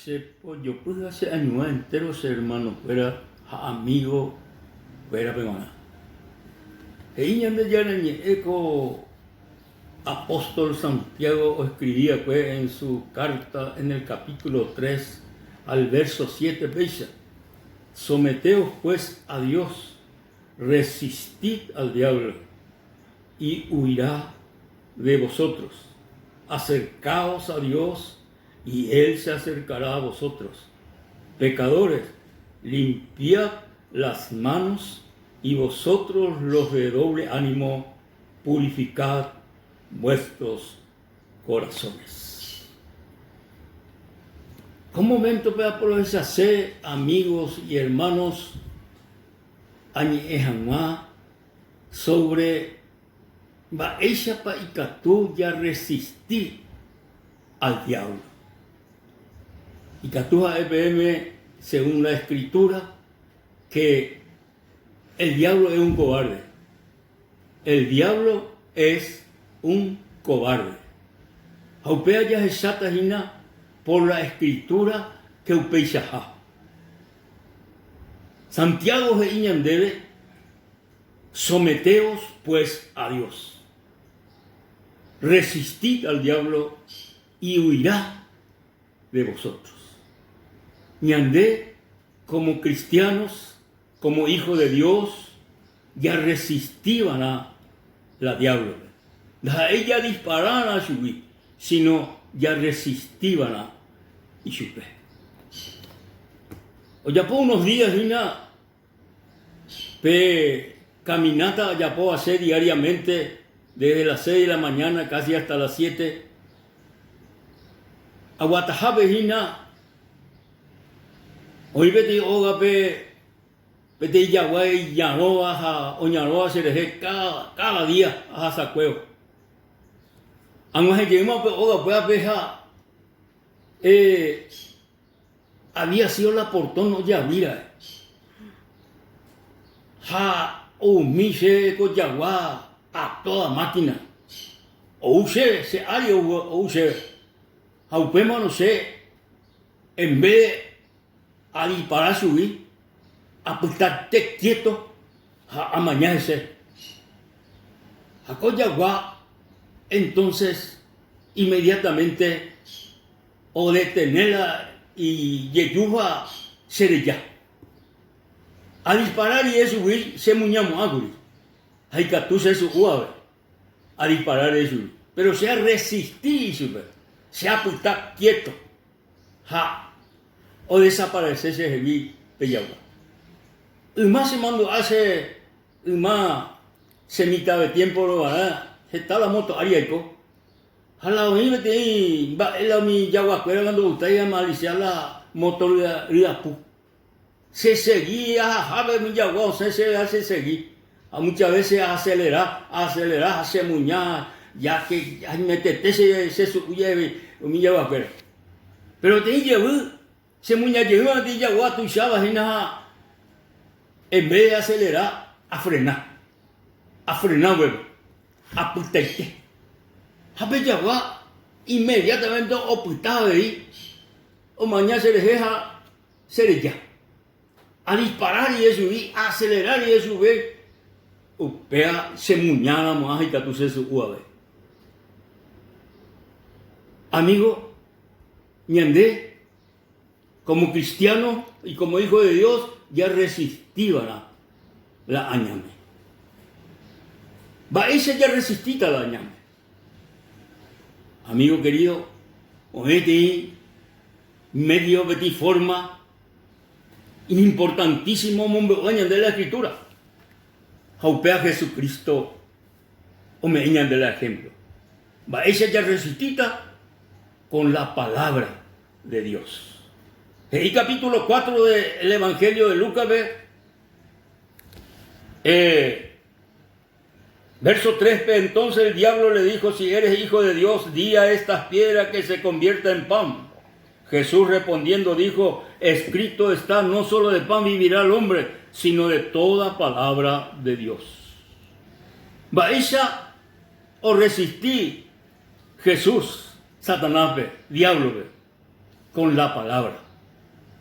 Che pojopy ha che añuã entéro che ermanokuéra ha amigokuérape g̃uarã. He'i Ñandejára Ñe'ẽ ko apóstol Santiago oeskrivi va'ekue en su kárta en el kapítulo tres al vérso siete péicha, Someteos pues a Dios, resistid al diablo, y huirá de vosotros. Acercaos a Dios, y él se acercará a vosotros. Pecadores, limpiad las manos, y vosotros los de doble ánimo, purificad vuestros corazones. Ko moméntope aprovechase amigos y hermanos añe'ẽ hag̃ua sobre mba'éichapa ikatu jarresisti al diablo. Ikatu ha'e peẽme según la escritura que el diablo es un cobarde. El diablo es un cobarde. Ha upéva jahecháta hína por la escritura que upeichaha. Santiago he'i ñandéve, Someteos pues a Dios. Resistid al diablo y huirá de vosotros. Ñande como cristianos, como hijo de Dios, jarresistiva'erã la diablo-pe. Ndaha'éi jadispararã chugui, sino jarresistiva'erã ichupe. Ojapo unos días hína pe caminata ajapóva che diariamente desde las seis de la mañana casi hasta las siete, aguatahápe hína oĩ peteĩ ógape peteĩ jagua iñarõva ha oñarõva cherehe káda, káda día ahasakuévo. Ag̃uahẽ jeýma upe óga upévape ha eh, Había sido la portón ojeavri ra'e. Ha oumi chéve ko jagua a toda máquina. Ou chéve, che ári ou, ou chéve. Ha upémarõ che en vez de adipara chugui, apytate quieto ha amaña hese. Ha ko jagua entonces inmediatamente Odetene la ijejúva che reja. Adispara rire chugui che muñamo'ã kuri, ha ikatu che su'u ave adispara rire chugui. Péro che arresisti ichupe, che apyta kiéto ha odesaparese chehegui pe jagua. Yma chemandu'a che yma che mitãve tiémpo rovarã heta la móto ári aiko. Ha la oĩ peteĩ mba'e la umi jaguakuérava ndogustái amalisia la móto ryapu. Chesegi ahahápe umi jagua osẽ chéve ha chesegi. Ha mucha vése aaselera, aaselera ha chemuña ja ke aimetete chesu'u jave umi jaguakuéra. Péro peteĩ jevy chemuña jeýva peteĩ jagua tuicháva hína ha en vez de aselera, afrena. Afrena upépe. Apytaite. Ha pe jagua inmediatamente opyta avei omaña cherehe ha chereja. Adispara rire chugui, aacelera rire chupe, upéva chemuñáramo ha ikatu chesu'u avei. Amigo, ñande Como cristiano y como hijo de Dios jarresistiva'erã la añáme. Mba'éicha jarresistíta la añáme? Amigo querido, oĩ peteĩ medio, peteĩ forma iñimportantísimo omombe'úva ñande la Escritura. Ha upéva Jesucristo ome'ẽ ñande la ejemplo. Mba'éicha jarresistíta? Con la palabra de Dios. He'i capítulo 4 del Evangelio de Lucas-pe, eh, verso 3-pe, entonces el diablo le dijo, si eres hijo de Dios, di a estas piedras que se convierta en pan. Jesús respondiendo dijo, escrito está, no solo de pan vivirá el hombre, sino de toda palabra de Dios. Mba'éicha oresisti Jesús Satanáspe, diáblope. Con la palabra.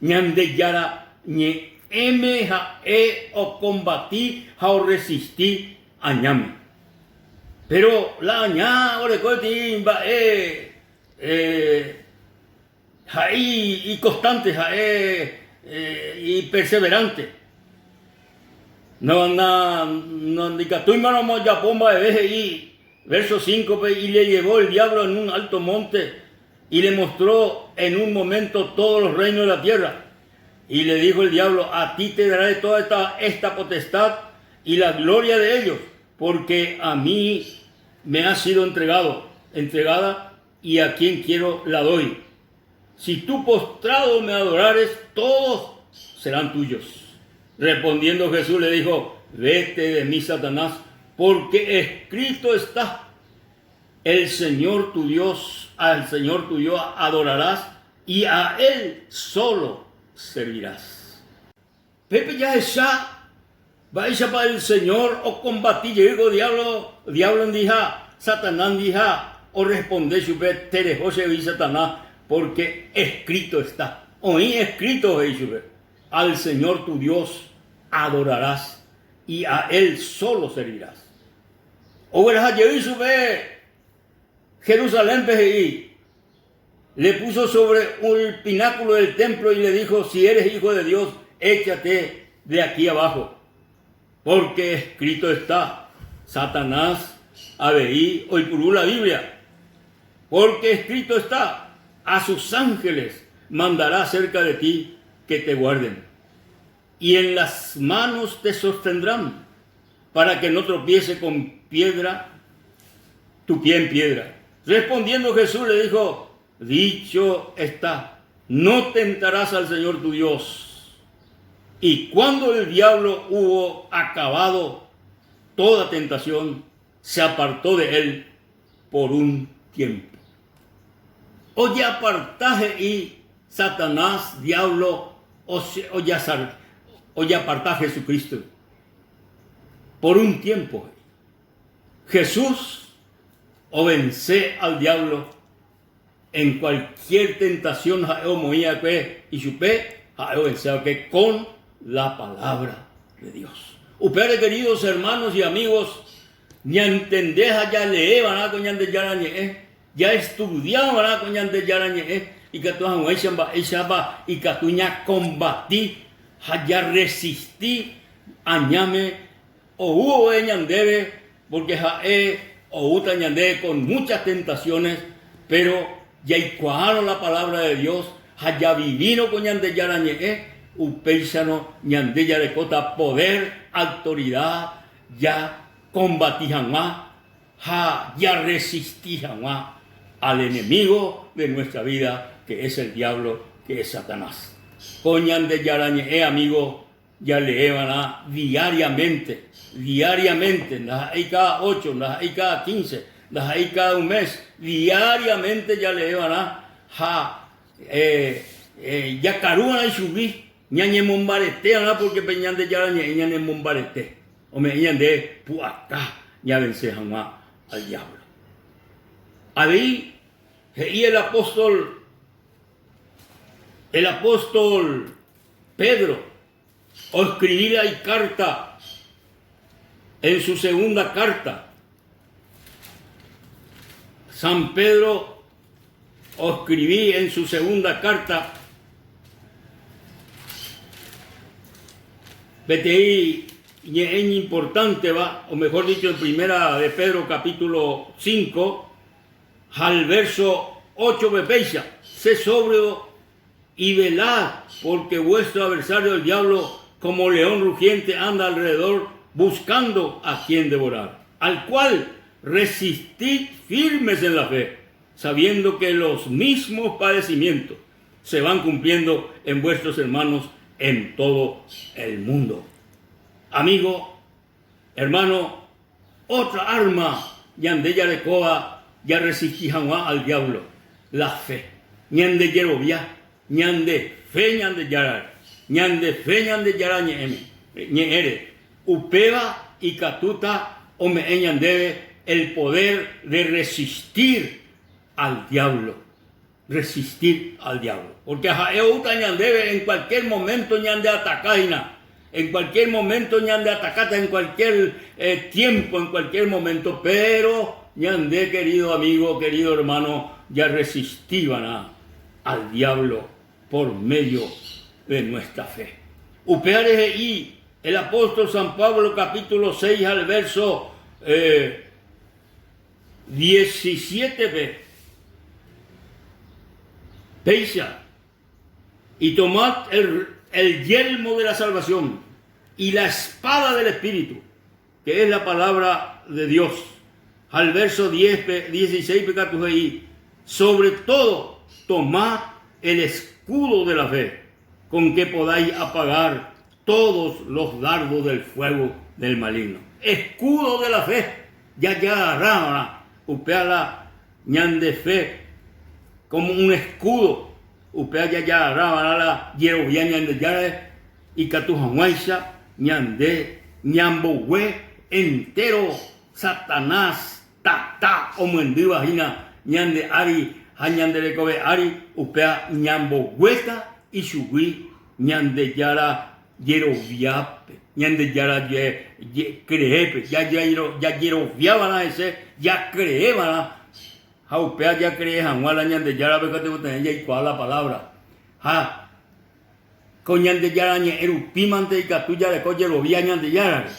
Ñandejára ñe'ẽme ha'e okombati ha orresisti añáme. Péro la aña oreko peteĩ mba'e ha'e ikonstánte, ha'e iperseveránte. Ndaikatúimaramo ojapo mba'eve he'i vérso cíncope, Y le llevó el diablo en un alto monte y le mostró en un momento todos los reinos de la tierra. Y le dijo el diablo, a ti te daré toda esta, esta potestad y la gloria de ellos, porque a mí me ha sido entregado, entregada, y a quien quiero la doy. Si tú postrado me adorares, todos serán tuyos. Respondiendo Jesús le dijo, vete de mí, Satanás, porque escrito está, el Señor tu Dios, al Señor tu Dios adorarás y a Él solo servirás. Pépe jahecha mba'éichapa el Señor okombati jey ko diablo, diablo ndiha, Satanás ndiha, orresponde chupe, Tereho chegui Satanás, porque escrito está. Oĩ escrito he'i chupe, Al Señor tu Dios adorarás y a Él solo servirás. Ogueraha jey chupe Jerusalénpe he'i, Le puso sobre el pináculo del templo y le dijo, Si eres hijo de Dios, échate de aquí abajo, porque escrito está, Satanás avei oipuru la Biblia, porque escrito está, a sus ángeles mandará acerca de ti que te guarden, y en las manos te sostendrán, para que no tropiece con piedra tu pie en piedra. Respondiendo Jesús le dijo, Dicho está, no tentarás al Señor tu Dios. Y cuando el diablo hubo acabado toda tentación, se apartó de él por un tiempo. Ojeaparta he'i Satanás, diablo, ojeaparta Jesucristo por un tiempo. He'i. Jesús ovense al diablo en cualquier tentación ha'e omoĩ va'ekue ichupe, ha'e ovense va'ekue con la palabra de Dios. Upévare queridos hermanos y amigos, ñantende ha jalee va'erã ko Ñandejára Ñe'ẽ, jaestudia va'erã ko Ñandejára Ñe'ẽ ikatu hag̃uáicha mba'éichapa ikatu ñakombati ha jarresisti añáme Ou vove ñandéve, pórke ha'e oúta ñandéve con muchas tentaciones, péro jaikuaárõ la palabra de Dios ha javivírõ ko Ñandejára Ñe'ẽ, upéicharõ ñande jarekóta poder, autoridad jakombati hag̃ua ha jarresisti hag̃ua al enemigo de nuestra vida, que es el diablo, que es Satanás. Ko Ñandejára Ñe'ẽ, amigo, Jaleeva'erã diariamente, diariamente, ndaha'éi káda ocho, ndaha'éi káda quince, ndaha'éi káda un mes, diariamente jaleeva'erã ha jakaruva'erã ichugui, ñañemombarete'arã pórke pe Ñandejára Ñe'ẽ ñanemombarete, ome'ẽ ñande pu'aka ñavense hag̃ua al diablo. Avei he'i el apóstol, el apóstol Pedro oskrivi la ikárta en su segunda kárta. San Pedro oskrivi en su segunda kárta peteĩ ñe'ẽ iñimportánteva, o mejor dicho, en primera de Pedro capítulo 5, ha el verso 8-pe péicha, Sé sobrio Y velad, porque vuestro adversario el diablo, como león rugiente, anda alrededor buscando a quien devorar, al cual resistid firmes en la fe, sabiendo que los mismos padecimientos se van cumpliendo en vuestros hermanos en todo el mundo. Amigo, hermano, otra arma ñande jarekóva jarresisti hag̃ua al diablo, la fe. Ñande jerovia, ñande fe Ñandejárare, ñande fe Ñandejára ñe'ẽme, ñe'ẽre. Upéva ikatúta ome'ẽ ñandéve el poder de resistir al diablo. Resistir al diablo. Porque ha'e oúta ñandéve en cualquier momento ñandeataka hína. En cualquier momento ñandeatakáta, en cualquier tiempo, en cualquier momento. Pero ñande querido amigo, querido hermano, jarresistiva'erã al diablo por medio de nuestra fe. Upévare he'i el apóstol San Pablo capítulo 6 al verso 17-pe, Péicha, Y tomad el, el yelmo de la salvación y la espada del Espíritu, que es la palabra de Dios. Ha el verso 10-pe, 16-pe katu he'i, Sobre todo, tomad el escudo de la fe, con que podáis apagar todos los dardos del fuego del maligno. Escudo de la fe, jajagarráva'erã upéva la ñande fe como un escudo, upéva jajagarráva'erã la jerovia Ñandejárare ikatu hag̃uáicha ñande ñambogue entéro Satanás tata omyendýva hína ñande ári ha ñande rekove ári, upéva ñamboguéta ichugui Ñandejára jeroviápe, Ñandejára creépe, jajeroviava'erã hese, jacreeva'erã, ha upéva jacree hag̃ua la Ñandejárape katu tekotevẽ jaikuaa la palabra. Ha ko Ñandejára ñe'ẽ rupímante ikatu jareko jerovia Ñandejárare,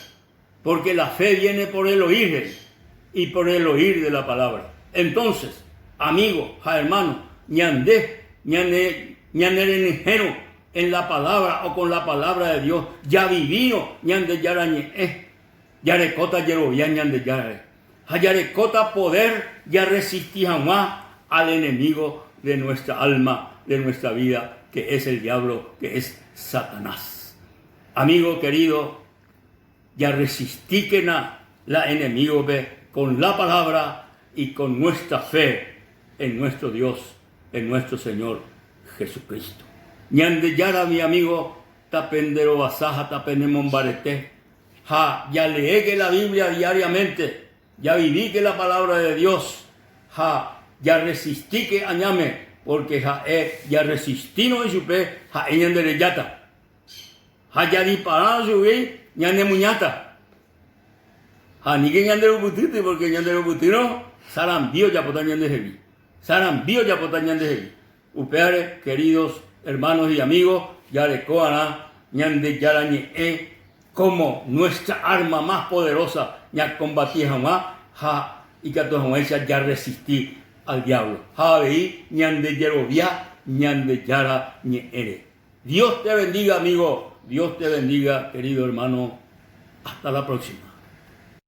porque la fe viene por el oír, he'i, y por el oír de la palabra. Entonces, amigo ha hermano, ñande ñane ñanerenyhẽrõ en la palabra o con la palabra de Dios, javivírõ Ñandejára ñe'ẽ, jarekóta jerovia Ñandejárare ha jarekóta poder jarresisti hag̃ua al enemigo de nuestra alma, de nuestra vida, que es el diablo, que es Satanás. Amigo querido, Jarresistíkena la enemígope con la palabra y con nuestra fe en nuestro Dios, en nuestro Señor Jesucristo. Ñandejára mi amigo tapenderovasa ha tapenemombarete ha jaleéke la Biblia diariamente, javivíke la palabra de Dios ha jarresistíke añáme porque ha'e jarresistírõ ichupe ha'e ñanderejáta. Ha jadiparárõ chugui ñanemuñáta. Ha aníke ñanderupytýty, pórke ñanderupytýrõ sarambi ojapóta ñandehegui. Sarambi ojapóta ñandehegui. Upévare, queridos hermanos y amigos, jareko va'erã Ñandejára Ñe'ẽ como nuestra arma más poderosa ñakombati hag̃ua ha ikatu hag̃uáicha jarresisti al diablo. Ha avei ñandejerovia Ñandejára Ñe'ẽre. Dios te bendiga amigo, Dios te bendiga querido hermano, hasta la próxima.